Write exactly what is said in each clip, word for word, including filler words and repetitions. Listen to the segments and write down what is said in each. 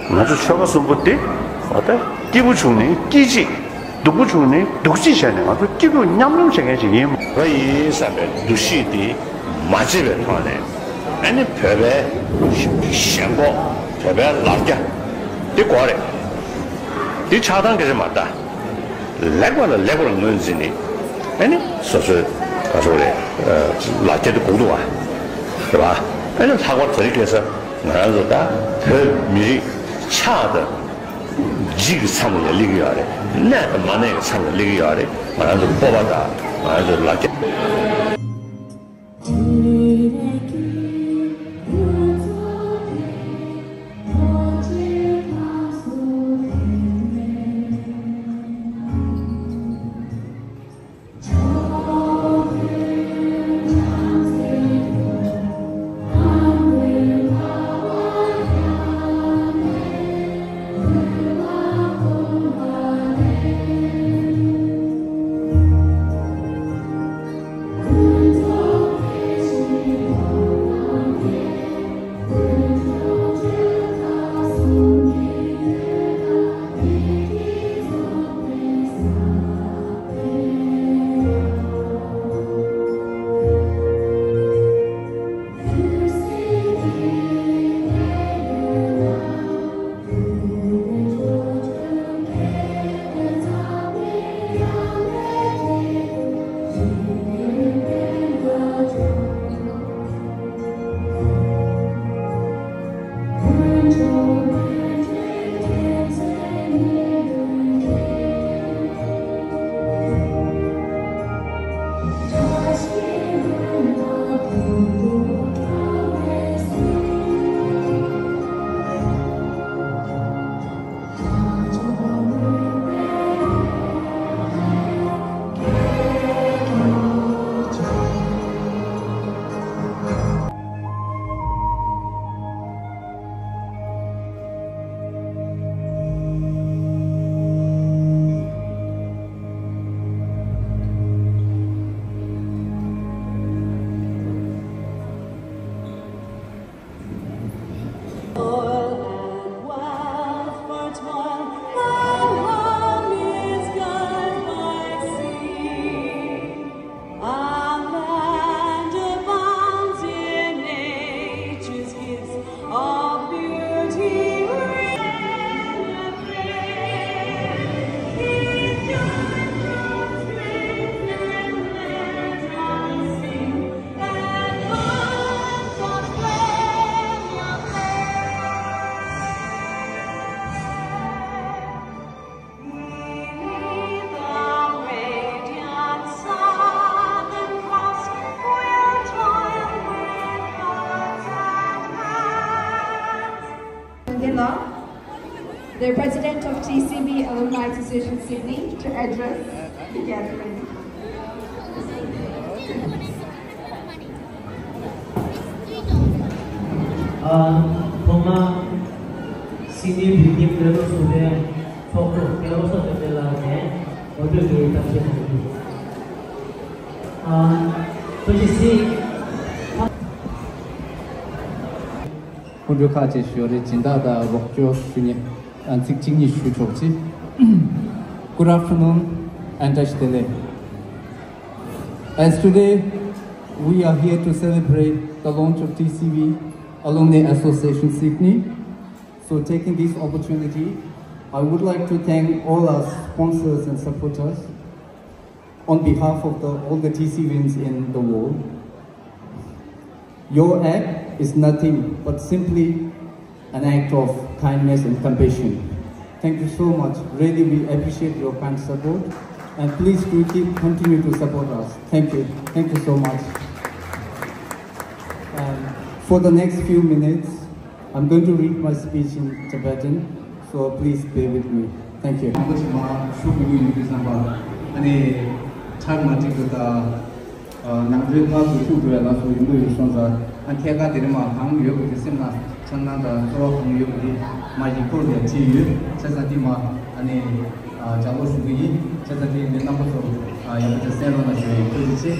ང་ཚོ་ཆོལ་ཁ་གསུམ་པོ་འདི་འོ་ད་སྐྱིད་པོ་བྱུང་ནས་སྐྱིད་ཅིག་སྡུག་པོ་བྱུང་ནས་སྡུག་ཅིག་བྱས་ནས་ང་ཚོ་སྐྱིད་སྡུག་མཉམ་མྱོང་བྱེད་མཁན་ཞིག་ཡིན། བོད་ཡིན་བསམ་པའི་འདུ་ཤེས་དེ་མ་བརྗེད་པའི་ཐོག་ནས་ཨ་ནི་བོད་པའི་ཞེན་ཁོག་བོད་པའི་ལ་རྒྱ་འདི་དགོས་རེད། འདི་ཆགས་སྡང་གི་རེད་མ་གཏོགས། ལེགས་པ་ལ་ལེགས་པར་ངོས་འཛིན་ནས་ཨ་ནི་སོ་སོའི་ག་རེ་ཟེར་དགོས་རེད། ལ་རྒྱ་དེ་དགོས་འདུག་བ། རེད་བ། ཨ་ནི་ལྷག་པར་དེ་རིང་ཁ་སང་ང་རང་ཚོ་ད་བོད་མི་རིགས་ཆགས་དང་འཇིག་གི་མཚམས་ལ་སླེབས་ཀྱི་ཡོད་རེད། གནས་དང་མ་གནས་ཀྱི་མཚམས་ལ་སླེབས་ཀྱི་ཡོད་རེད། ང་རང་ཚོ་སྤོབས་པ་དང་ང་རང་ཚོ་ལ་རྒྱ། Mandela, the President of T C V Alumni Association Sydney, to address the gathering. ཨ། ཐོག་མར་སིད་ནི་བོད་ཁྱིམ་བོད་ལུགས་གསུང་འཕྲིན་ཚོགས་གཙོ་སྐལ་བཟང་དོན་ལྡན་ལགས་ནས་ངོ་སྤྲོད་ཀྱི་གཏམ་བཤད་གནང་རྒྱུ། ཨ། ཐུགས་རྗེ་ཆེ། སྐུ་མགྲོན་ཁག་ཅིག་ཞུ་རེ་སྦྱིན་བདག་དང་རོགས་སྐྱོར་ཞུ་མཁན། ཨ། ཚིག་གཅིག་གཉིས་ཞུ་ཆོག་ཅིག Good afternoon and Tashi Delek. As today, we are here to celebrate the launch of T C V Alumni Association Sydney. So, taking this opportunity, I would like to thank all our sponsors and supporters on behalf of the, all the T C Vans in the world. Your act is nothing but simply an act of kindness and compassion. Thank you so much. Really, we appreciate your kind support. And please do keep, continue to support us. Thank you. Thank you so much. And for the next few minutes, I'm going to read my speech in Tibetan, so please bear with me. Thank you. མང་པོ་ཞིག་མར་ཞུ་དགོས་ཀྱི་ཡོད་དུས་ཙམ་པ། ཨ་ནི་ཁྲག་མ་འགྲིག་པ་དང་། ནང་ཁྲོལ་ཕར་ཚུར་ཐུག་འགྲོ་བའི་ལམ་སོགས་ཡོང་གི་ཡོད་སོང་ཙང་། ཨ། ཁྱད་ཀར་དེ་རིང་མར་གང་ཡོད་པ་དེ་སེམས་ནང་འཆར་སྣང་དང་ཚོར་བ་གང་ཡོད་པ་དེ་མར་ཡིག་ཐོག་ནས་བྲིས་ཡོད། བྱས་ཙང་དེ་མར་ཨ་ནི་ལྗགས་ཀློག་ཞུ་གི་ཡིན། བྱས་ཙང་དེ་ནས་རྣམ་པ་ཚོ་ཡག་པོ་ཅིག་གསན་རོགས་གནང་ཞུ་ཡིན། ཐུགས་རྗེ་ཆེ།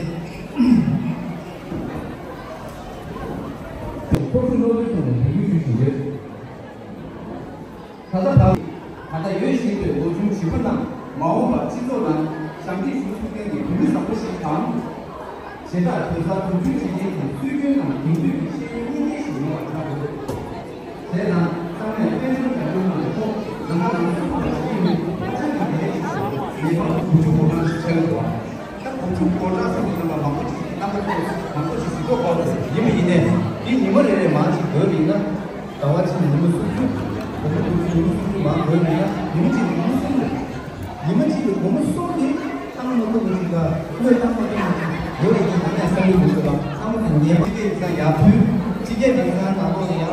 ཁོ་ཚོའི་སློབ་སྟོན་ཐོག་ནས་བོད་ཡིག་ཞུ་བཞིན་ཡོད། ད་ལྟ་བར། ད་ལྟ་ཡོད་བཞིན་པའི་ལོ་ཆུང་བྱིས་པ་རྣམས་མ་འོངས་པར་སྤྱི་ཚོགས་ནང་ཞབས་འདེགས་ཞུ་ཐུབ་མཁན་གྱི་བུད་མེད་བཟང་པོ་ཞིག་དང་། གཞན་དག་གྲོས་ཚོགས་དོན་འཁྱོལ་བྱེད་མཁན་གྱི་སྲོལ་རྒྱུན་དང་གདེང་ཚོད་ཀྱི་ཤེས་ཡོན་གཉིས་ལྡན་ཞིག་ཡོང་བར་བྱ་དགོས། དེས་ན་ཚང་མས་དཔལ་འབྱོར་རྒྱབ་སྐྱོར་གནང་ཐོག་ལམ་ཁ་ནང་སྲུང་སྐྱོབ་བྱེད་ཀྱི་ཡོད། ཕྱག་གི་ལས་ཤིག་ངེས་པར་དུ་ཁོང་ཁྲོ་སྒོ་ཁྲག་ཞིག་ཆགས་ཡོད་པ། ད་དགུ་ཕྲུག་སྒོ་ཁྲག་སོགས་ཀྱི་རྣམ་པ་མང་པོ་ཞིག་རྣམ་པ་ཚོ་མང་པོ་ཞིག་གཟིགས་རྟོག་པ་ཡིན་པ་ཡིན་ནས། འདི་ཉི་མ་རེ་རེ་མང་ཞིག་འགོར་བ་ཡིན་ན། ཟླ་བ་གཅིག་ཉི་མ་སུམ་ཅུ། དགུ་མ་དགུ་ཉི་མ་སུམ་ཅུ་མང་འགོར་བ་ཡིན་ན། ཉི་མ་གཅིག་ཉི་མ་གསུམ་རེད། ཉི་མ་གཅིག་ལ་སྒོར་མོ་གསུམ་དེ་བཏང་མ་ཐུབ་པ་ཞིག་དང་། དངུལ་བཏང་མ་ཐུབ་པ་ཞིག་ཡོད་རེད། དེ་ད་ནས་བསམ་བློ་མི་འདུག་པ། ཚང་མ་དང་ཉེ་བ་དེ་ཡིན་ཙང་ཡག་ཕུལ། སྤྱི་ཁྱབ་ལས་ཁང་ནང་ལོགས་ལ་ཡང་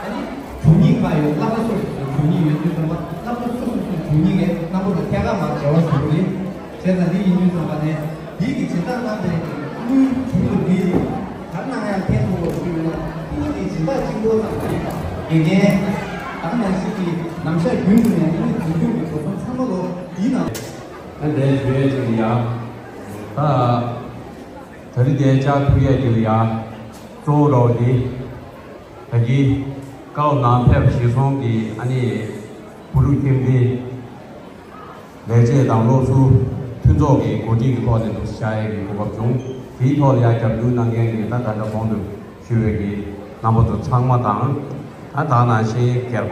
ཨ་ནི་དྲུང་ཉིད་ཁག་ཡོད། སློབ་གྲྭ་སོ་སོ་དྲུང་ཉིད་ཡོད་དུས་ཙམ་པ། སློབ་གྲྭ་སོ་སོ་དྲུང་ཉིད་ཀྱིས་རྣམ་པ་ལ་ཐད་ཀར་མར་འབྲེལ་བ་ཞུ་དགོས་རེད། བྱས་ཙང་འདི་ཡིན་དུས་ཙམ་པ་ནས་འདི་གི་སྦྱིན་བདག་གནང་པའི་དངུལ་བྱུང་བ་འདི་ག་རེ་གནང་ཡང་ཕན་ཐོགས་པ་ཞིག་ཡོད་ན། དེ་ནི་སྦྱིན་བདག་གཅིག་པོ་ཙམ་རེད། དགེ་རྒན་ད་ག་ནང་བཞིན་གྱི་ནམ་ཞག་རྒྱུན་དུ་ནས་དངུལ་འཛིན་སྐྱོང་གི་འགྲོ་སོང་ཚང་མ་ལོ་འདིའི་ནང་། ཨ་འདས་ཞུ་ཡས་ཅིག་ལ་ཡ། ད་ད་རེས་འདིར་བཅར་ཐུབ་ཡས་ཅིག་ལ་ཡ། གཙོ་བོ་རོགས་འདི། ད་གིན་ཀའོ་ནང་ཕེབས་གཞིར་བཟུང་གིས་ཨ་ནི་བུ་ཕྲུག་ཁྱིམ་སྡེ་ལས་བྱེད་དང་སློབ་ཟུར་མཐུན་ཚོགས་ཀྱི་གོ་སྒྲིག་གི་ཐོག་ནས་འདུག་སེ་བཅར་ཡས་ཀྱི་གོ་སྐབས་བྱུང་། དེའི་ཐོག་ལ་ཡང་རྒྱབ་སྐྱོར་གནང་མཁན་གྱི་ད་ད་ལྟ་གོང་དུ་ཞུས་པའི་གི་རྣམ་པ་ཚོ་ཚང་མ་དང་། ད་ད་ནང་བཞིན་སྒེར་པ།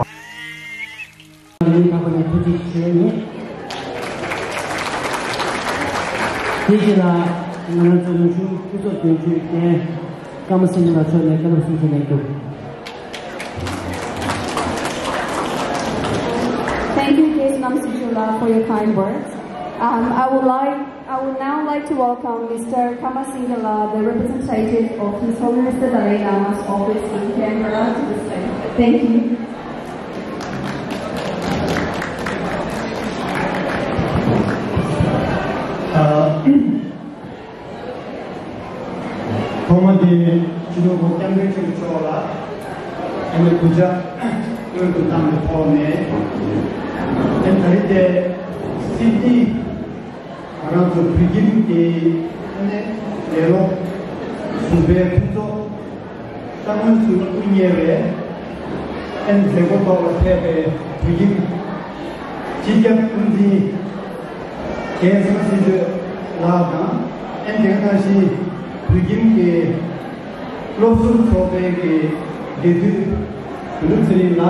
ལས་ཁག་པ་ནས་ཐུགས་རྗེ་ཆེ་ཞུ་ཡས་ཡིན། དེ་རྗེས་ལ་ང་རང་ཚོ་ལོ་ཆུང་སྐུ་ཚབ་དོན་གཅོད་མཁན་ཀརྨ་སེང་གེ་ལགས་མཆོག་ནས་བཀའ་སློབ་གསུང་བཤད་གནང་རྒྱུ། Thank you, Guest Nam Sijula, for your kind words. Um, I would like, I would now like to welcome Mister Kama Singala, the representative of His Holiness the Dalai Lama's office in Canberra, to the stage. Thank you. ཐོག་མ་དེ་སྤྱི་ནོར་༸གོང་ས་༸སྐྱབས་མགོན་ཆེན་པོ་མཆོག་ལ་ཨ་ནི་གུས་ཕྱག་སྔོན་དུ་བཏང་བའི་ཐོག་ནས། ཨ་ནི་ད་རེས་དེ་སིད་ནི་ང་རང་ཚོ་བོད་ཁྱིམ་གྱི་ཨ་ནི་ལས་སློབ་ཟུར་པའི་མཐུན་ཚོགས་ས་གནས་སུ་དབུ་བརྙེས་པའི་ཨ་ནི་མཛད་སྒོ་ཐོག་ལ་ཕེབས་པའི་བོད་ཁྱིམ་སྤྱི་ཁྱབ་དབུ་འཛིན་རྒན་གསང་སྲིད་གཅོད་ལགས་དང་། ཨ་ནི་དེ་ག་ནང་བཞིན་བོད་ཁྱིམ་གྱི་སློབ་ཟུར་ཚོགས་པའི་གི་འབྲེལ་མཐུད་དོན་གྲུབ་ཚེ་རིང་ལགས།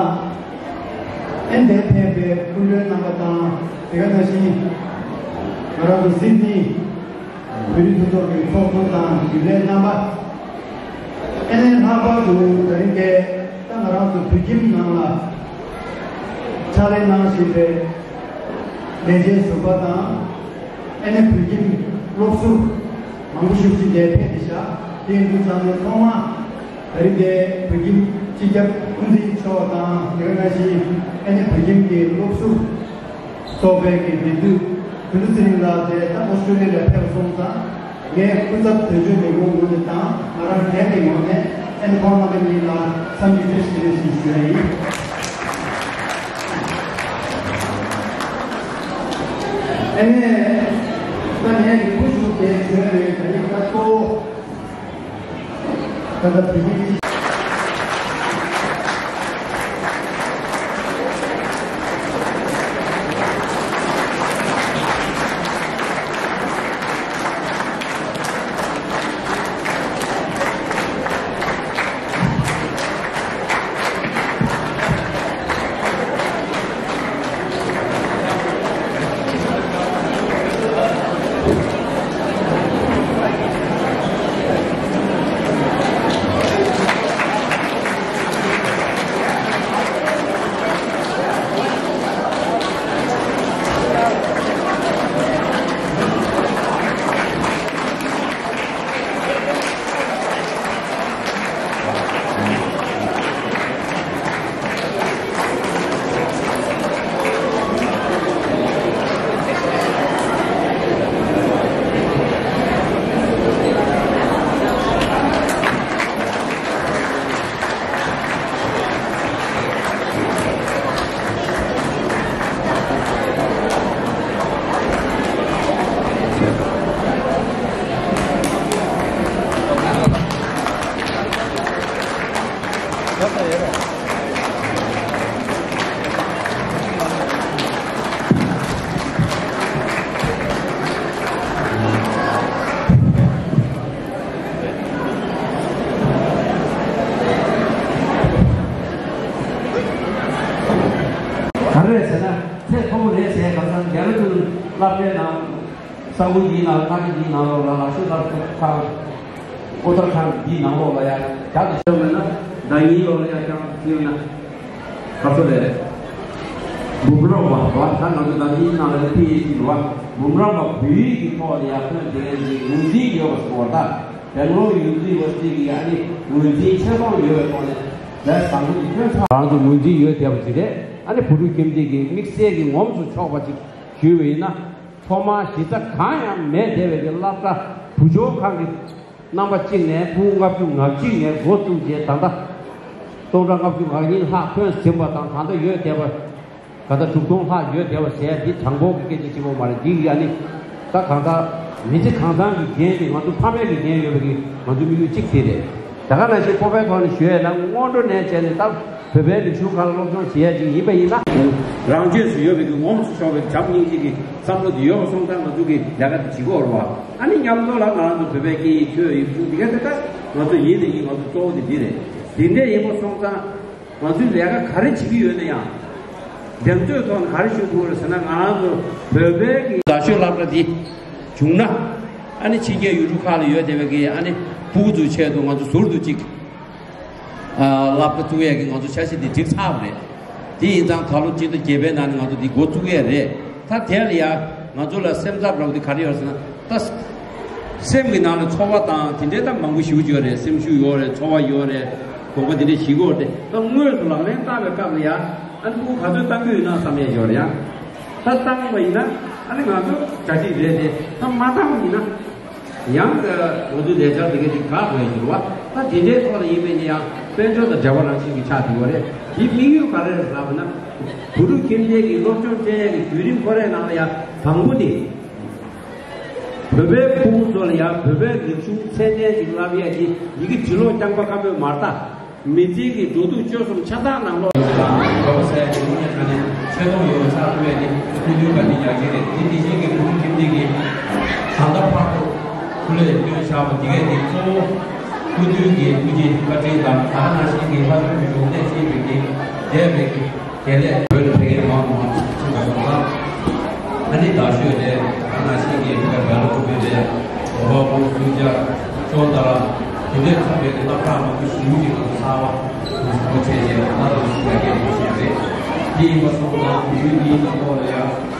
ཨ་ནི་དེར་ཕེབས་པའི་སྐུ་མགྲོན་རྣམ་པ་དང་། དེ་ག་ནང་བཞིན་ང་རང་ཚོ་སིད་ནི་བོད་རིགས་མཐུན་ཚོགས་ཀྱི་ཚོགས་གཙོ་དང་རྒྱུན་ལས་རྣམ་པ། ཨ་ནི་ལྷག་པར་དུ་ད་རིང་དེ་ད་ང་རང་ཚོ་བོད་ཁྱིམ་ནང་ལ་ཕྱག་ལས་གནང་བཞིན་པའི་ལས་བྱེད་ཟུར་པ་དང་། ཨ་ནི་བོད་ཁྱིམ་སློབ་ཟུར་མང་པོ་ཞིག་ཅིག་འདིར་ཕེབས་ཏེ་བཞག་དེ་ཡིན་དུས་ཙམ་ནས་ཐོག་མ་ད་རིང་དེ་བོད་ཁྱིམ་སྤྱི་ཁྱབ་དབུ་འཛིན་མཆོག་དང་། དེ་ག་ནང་བཞིན་ཨ་ནི་བོད་ཁྱིམ་གྱི་སློབ་ཟུར་ཚོགས་པའི་གི་འབྲེལ་མཐུད་དོན་གྲུབ་ཚེ་རིང་ལགས་དེ་ད་ཨོ་སི་ཀྲོ་ལི་ཡ་ལ་ཕེབས་སོང་ཙང་། ངས་སྐུ་ཚབ་དོན་གཅོད་ལས་ཁུངས་ངོས་ནས་དང་། ང་རང་སྒེར་གྱི་ངོས་ནས་ཨ་ནི་ཁོང་རྣམ་པ་གཉིས་ལ་འཚམས་འདྲི་བཀྲ་ཤིས་བདེ་ལེགས་ཞེས་ཞུ་ཡ་ཡིན། ཨ་ནི་ད་ངས་རིང་པོ་ཞིག་དེ་བྱོན་རེད། ད་ནི་ད་གཙོ་བོ་ད་ལྟ་བོད་མི་ ཟེར་ན་ཚད་མཐོ་པོ་རེད་ཟེར། གང་ཟེར་ན་རྒྱ་རི་ཀུན་སློབ་གྲྭའི་ནང་ས་ཁུལ་འདིའི་ནང་ལྷ་ས་འདིའི་ནང་ལོགས་ལ་ལ་ཤུ་ལྷ་ཁང་ཨོ་ཐར་ཁང་འདིའི་ནང་ལོགས་ལ་ཡ་རྒྱ་དེ་ཤོར་མེད་ན་ཟླ་ཉིན་ལོགས་ལ་ཡ་ཀྱང་ཚིག་ན་ག་ཚོད་རེད། འབུམ་རམས་པ་བ་ད་ང་ཚོ་ཟླ་ཉིན་ནང་ལ་ཡ་ཕི་ཨེཆ་ཌི་རེད་བ། འབུམ་རམས་པ་བོད་ཡིག་གི་ཐོག་ལ་ཡ་ཐོན་དེ་གའི་ངོས་འཛིན་ཡོད་པ་སོང་བ་ད། སྦེང་ལོར་ཡུ་ནི་ཝར་སི་ཊི་གི་ཨ་ནི་ངོས་འཛིན་ཆེ་མཐོང་ཡོད་པའི་ཐོག་ནས་ལས་བཟང་པོ་ཞིག་ཐོན་ཚར། རང་ཚོ་ངོས་འཛིན་ཡོད་བསྡད་པ་ཞིག་རེད། ཨ་ནི་བུ་ཕྲུག་ཁྱིམ་སྡེ་གི་དམིགས་བསལ་གྱི་ངོམ་སུ་ཆོག་པ་ཅིག་ཞུས་པ་ཡིན་ན། ཐོག་མར་གཞི་རྩ་གང་ཡང་མེད་བསྡད་པའི་གི་སློབ་གྲྭ་བུ་བཅོལ་ཁང་གི་རྣམ་པ་གཅིག་ནས་ཕྲུ་གུ་ལྔ་བཅུ་ང་གཅིག་ནས་འགོ་བཙུགས་རྗེས་ད་ལྟ་སྟོང་ཕྲག་ལྔ་བཅུ་ང་གཉིས་ལྷག་ཐོན་ཟིན་པ་དང་ད་ལྟ་ཡོད་བསྡད་པ། ག་ད་དྲུག་སྟོང་ལྷག་ཡོད་བསྡད་པ་ཟེར་ཡ་འདི་གྲངས་འབོར་གྱི་སྐད་ཆ་གཅིག་པོ་མ་རེད། འདི་ཡ་ནི་ད་གང་ལྟར་མི་ཚེ་གང་ཚང་གི་འགན་དེ་ང་ཚོ་ཕ་མེས་ཀྱི་འགན་ཡོད་པ་གི་ང་ཚོ་དམིགས་ཡུལ་གཅིག་དེ་རེད། ད་ག་ནང་བཞིན་སྤོབས་པའི་ཐོག་ནས་ཞུ་ཡས་ན་སྔོན་འགྲོ་ནས་བྱས་ནས་ད་བོད་པའི་རིག་གཞུང་ཁག་ལ་སློབ་སྦྱོང་བྱེད་ཡས་ཅིག་ཡིན་པ་ཡིན་ན། རང་ཆས་སུ་ཡོད་པའི་གི་ངོམ་སུ་ཆོག་པའི་བྱམས་སྙིང་རྗེ་གི་བསམ་བློ་དེ་ཡོད་པ་སོང་ཙང་ང་ཚོ་གི་ལས་ཀ་དེ་བྱེད་དགོས་རེད་བ། ཨ་ནི་མཉམ་དུ་ལ་ང་རང་ཚོ་བོད་པའི་སྐད་ཡིག་ཆོས་ཡིག་གསུམ་དེ་ག་དེ་ད་ང་ཚོ་ཡིན་དེ་ཡིན། ང་ཚོ་གཙོ་བོ་དེ་འདི་རེད། དེ་འདྲ་ཡིན་པ་སོང་ཙང་། ང་ཚོས་ལས་ཀ་ག་རེ་བྱེད་ཀྱི་ཡོད་ན་ཡང་། འགྲེམས་སྟོན་ཐོག་ནས་ག་རེ་ཞུ་དགོས་རེད་ཟེར་ན། ང་རང་ཚོ་བོད་པའི་གི་རྒྱ་ཤོད་སློབ་གྲྭ་འདི་བྱུང་ན། ཨ་ནི་ཕྱི་རྒྱལ་ཡུལ་གྲུ་ཁག་ལ་ཡོད་བསྡད་པའི་གི་ཨ་ནི་ཕྲུ་གུ་ཚོའི་ཆེད་དུ་ང་ཚོ་ཟུར་དུ་ཅིག་ཨ་སློབ་གྲྭ་བཙུགས་ཡས་ཀྱི་ང་ཚོ་འཆར་གཞི་འདི་འགྲིག་ཚར་བ་རེད། དེ་ཡིན་ཙང་ད་ལོ་སྤྱི་ཟླ་བརྒྱད་པའི་ནང་ནས་ང་ཚོ་འདི་འགོ་བཙུགས་ཡས་རེད། ད་དེ་ལ་ཡ་ང་ཚོ་ལ་སེམས་འཚབ་རག་འདི་ག་རེ་ཡོད་ཟེར་ན། ད་སེམས་ཀྱི་ནང་ལ་ཚོར་བ་དང་དེ་འདྲའི་ད་མང་པོ་ཞེ་པོ་ཅིག་ཡོད་རེད། སེམས་ཤུགས་ཡོད་རེད། ཚོར་བ་ཡོད་རེད། དགོངས་པ་དེ་འདྲའི་ཞིག་ཡོད་རེད། ད་དངོས་སུ་ལག་ལེན་བསྟར་བའི་སྐབས་ལ་ཡ་ཨ་ནི་ཕྲུ་གུ་ག་ཚོད་བཏང་གི་ཡོད་ན་བསམ་ཡས་ཡོད་རེད་ཡ། ད་བཏང་བ་ཡིན་ན་ཨ་ནི་ང་ཚོ་གྲ་སྒྲིག་རེད་དེ། ད་མ་བཏང་བ་ཡིན་ན། ཡང་ང་ཚོའི་ལས་འཆར་དེ་ག་ཅིག་འགག་འགྲོ་ཡི་འགྱུར་བ། ད་དེ་འདྲའི་ཐོག་ལ་ཡིན་པས་ན་ཡང་དཔལ་འབྱོར་དང་འབྲེལ་བ་རང་བཞིན་གྱི་ཆགས་བསྡད་ཡོད་རེད། དེའི་དམིགས་ཡུལ་ག་རེ་རེད་ལབ་ན། བུ་ཕྲུག་ཁྱིམ་སྡེ་གི་སློབ་སྦྱོང་སྤྲད་ཡས་ཀྱི་བརྒྱུད་རིམ་ཁོ་རའི་ནང་ལ་ཡང་དང་པོ་དེ། བོད་པའི་ཕྲུ་གུ་ཚོ་ལ་ཡང་བོད་པའི་རིག་གཞུང་ཚད་ལྡན་ཅིག་བསླབ་ཡས་ཀྱི་ཡི་གེ་འབྲི་ཀློག་རྐྱང་པ་ཁ་པོས་མ་རེད། མི་ཚེ་གི་འགྲོ་འདུག་སྤྱོད་གསུམ་ཆ་ཚང་ནང་ལོགས། འགྲོ་བ་སའི་མི་ངོ་ཉེ་དྲ་ནས་ཆེ་མཐོང་ཡོད་པ་ཆགས་ཐུབ་ཡས་དེ་ཐུགས་མཐུན་ག་ནི་ཡག་ཅིག་རེད། དེ་དེ་བཞིན་གྱི་བུ་ཕྲུག་ཁྱིམ་སྡེ་གི་ད་ལྟ་བར་དུ་སྐུ་ལས་བསྐྱོན་བཞག་པ་འདི་གས་དེ་གཙོ་བོ་སྐུ་མདུན་གྱི་ཐུགས་རྗེ་བཀའ་དྲིན་དང་། ད་ག་ནང་བཞིན་གྱི་ལྷ་སྒྲུང་གི་གཞུང་གནས་ཅན་པའི་གི་འདས་པའི་གི་དེ་ལས་བོད་ཕྲུག་མང་མང་ཕྱིན་པ་སོང་ཙང་། ཨ་ནི་རྡ་ཤོད་རེད། ད་ནང་བཞིན་གྱི་བལ་པོ་བི་རེད། འོ་བ་པོ་སུ་ཇ་ཅོ་ད་ར་དེ་འདྲའི་ཚོགས་པའི་གི་སློབ་གྲྭ་མང་པོ་ཞིག་གི་ཚོགས་ཚར་བ་གོ་ཆེ་ཆེ་ད་རུང་ཞིག་ཡ་གི་གོ་ཆེ་རེད། དེ་ཡིན་པ་སོང་ཙང་ཡུལ་གཉིས་ཀྱི་ཐོག་ལ་ཡང་།